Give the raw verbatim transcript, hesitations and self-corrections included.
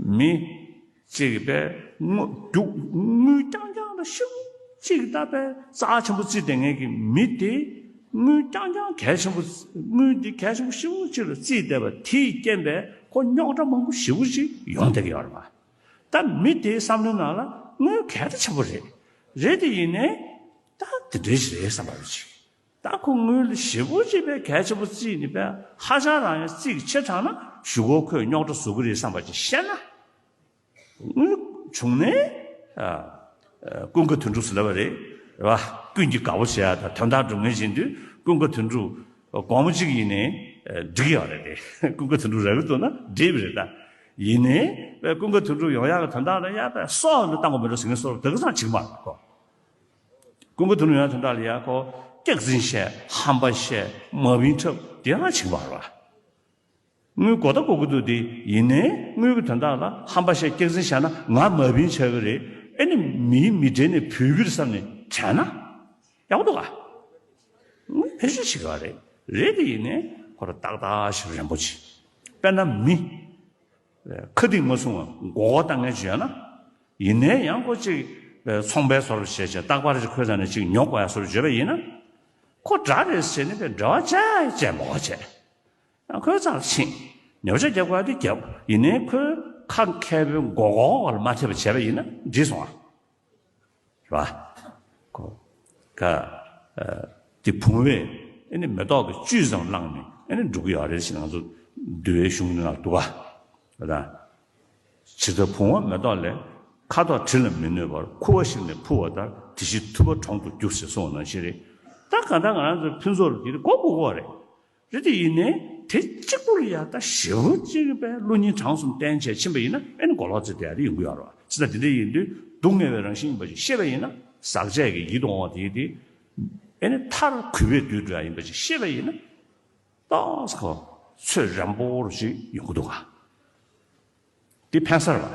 མི་གཅིག་གིས་པས་དངུལ་རྒྱུག་དངུལ་རྐྱང་རྐྱང་ལ་ཞེ་པོ་གཅིག་ད་པས་རྩ་ཆེན་པོ་བརྩིས་བསྡད་མཁན་གྱི་མི་དེ་དངུལ་རྐྱང་རྐྱང་གལ་ཆེན་པོ། དངུལ་འདི་གལ་ཆེན་པོ་ཞེ་པོ་གཅིག་ལ་བརྩིས་བསྡད་པ་དེའི་རྐྱེན་པས་ཁོ་རྙོག་དྲ་མང་པོ་ཞེ་པོ་ཅིག་ཡོང་བསྡད་ཀྱི་ཡོད་རེད་པ། ད་མི་དེའི་བསམ་བློའི་ནང་ལ་དངུལ་གལ་ད་ཆེན་པོ་རེད། རེད་དེ་ཡིན་ནའི་ད་དེ་འདྲའི་ཞིག་རེད་བསམ་པ་རེད་ཅིག་ད་ཁོ་དངུལ་ཞེ་པོ་ཅིག་པའི་གལ་ཆེན་པོ་བརྩིས་ནས་པས་ཧ་ཅང་རང་ཡང་རྩིས་ཆེ་དྲགས་ན་གཞུག་གུ་ཁོས་རྙོག་དྲ་བཟོ་གི་རེད་བསམ་པ་ཅིག་བཤད་ན། དངུལ་བྱུང་ནས་ཨ་ཨ་ཀུན་དགའ་དོན་གྲུབ་ཟེར་ལབ་པ་རེད། རེད་བ། ཀུན་གྱིས་དགའ་པོ་བྱེད་ཡ་དང་དོན་དག་སྒྲུབ་མཁན་བཞིན་དུ་ཀུན་དགའ་དོན་གྲུབ་སྒོར་མོ་གཅིག་ཡིན་ནའི་ཨ་འགྲིག་ཡོད་རེད་དེ། ཀུན་དགའ་དོན་གྲུབ་རག་གི་འདུག་ན་འགྲིག་པ་རེད་ད། ཡིན་ནའི་པས་ཀུན་དགའ་དོན་གྲུབ་ཡོང་ཡག་གི་དོན་དག་ལ་ཡ་པས་སྲོག་འདི་བཏང་དགོས་མི་འགྲོ་ཟེར་མཁན་སོགས་དེ་ག་ཚང་བྱེད་ཀྱི་མ་རེད་ཁོ། ཀུན་དགའ་དོན་གྲུབ་ཡོང་ཡག་དོན་དག་ལ་ཡ་ཁོ་སྐྱག་རྫུན་བཤད་ཧམ་པ་བཤད་མ་བིན་འཁྲབ་དེ་ག་ཚང་བྱེད་ཀྱི་མ་རེད་བ། དངུལ་དགོས་ད་དགོས་ཀྱི་འདུག་དེ། ཡིན་ནའི་དངུལ་གྱི་དོན་དག་ལ་ཧམ་པ་བཤད་སྐྱག་རྫུན་བཤད་ན་ང་མ་བིན་ཆགས་ཀྱི་རེད། ཨེ་ནི་མིའི་མི་གྲལ་ནས་བུད་ཀྱི་རེད་བསམ་ནས་དྲན་ན་ཡག་པོ་འདུག་ག་དངུལ་བེད་སྤྱོད་བྱེད་དགོས་རེད། རེད་དེ་ཡིན་ནའི་ཁོ་ར་ཏག་ཏག་ཞིག་རན་པོ་བྱེད། དཔེར་ན་མི་ཁ་གཏིང་མ་བཟུང་བ་མགོ་སྐོར་བཏང་མཁན་ཅིག་ཡོད་ན། ཡིན་ནའི་ཡང་ཁོ་གཅིག་ཚོང་པའི་བཟོ་འདྲ་བྱས་བྱས་རྟག་པར་ཅིག་ཁོའི་རྩ་ནས་ཅིག་ཉོ་དགོས་ཡ་བཟོ་འདྲ་བརྗོད་པ་ཡིན་ན། ཁོ་དགྲ་རེད་ཟེར་ནས་པས་འབྲེལ་བ་བཅད་བཅད་མ་དགོས་བྱས། ཡང་ཁོའི་རྩ་ལ་ཕྱིན། ཉོ་ཆ་རྒྱབ་དགོས་ཡ་དེ་རྒྱབ། ཡིན་ནའི་ཁོའི་ཁ་མཁས་པའི་མགོ་སྐོར་ལ་མ་ཐེབས་པ་བྱས་པ་ཡིན་ན་འགྲིག་སོང་ཨ། རེད་བ། ཁོ་ཁ་ཨ་དེ་བུང་བས་ཨེ་ནི་མེ་ཏོག་གི་བཅུད་ཙམ་བླངས་ནས་ཨེ་ནི་འགྲོ་གི་ཡོད་རེད་ཟེར་ང་ཚོ་འདུལ་བའི་གཞུང་ནང་འདུག་ག་ད་ཇི་ལྟར་བུང་བ་མེ་ཏོག་ལས། ཁ་དོག་དྲི་ལ་མི་གནོད་པར། ཁུ་བ་ཞིག་ནི་ཕུ་བ་ལྟར། དེ་བཞིན་ཐུབ་པ་གྲོང་དུ་རྒྱུག་ཟེར་གསུངས་པ་ནང་བཞིན་རེད། ད་གང་ལྟར་ང་རང་ཚོའི་ཕུན་ཚོགས་ལ་དེ་དགོས་དགོས་དགོས་རེད། རེད་དེ་ཡིན་ནའི་དེ་གཅིག་པུ་ལ་ཡ་ད་ཞེ་པོ་གཅིག་པའི་བློ་སྙིང་བྲང་གསུམ་བསྟེན་བྱས་ཕྱིན་པ་ཡིན་ན་ཨེ་ནི་གོ་ལོག་རྩེ་བསྡད་ཡ་དེ་ཡོང་གི་ཡོད་རེད་བ། ཅི་ལྟར་དེ་འདྲ་ཡིན་དུས་སྡུག་བསྔལ་བའི་རང་བཞིན་ཡིན་པ་ཞིག་ཤེས་པ་ཡིན་ན་ཟག་བཅས་ཀྱི་ཡིད་དུ་འོང་བ་དེ་དེ་ཨེ་ནི་མཐར་གུས་པས་དུད་འགྲོ་ཡ་ཡིན་པ་ཞིག་ཤེས་པ་ཡིན་ན། ཏོག་ཙམ་ཁོ་ཚོད་རན་པོ་རུ་ཞིག་ཡོང་གི་འདུག་ག་དེ་ཕན་སར་བ།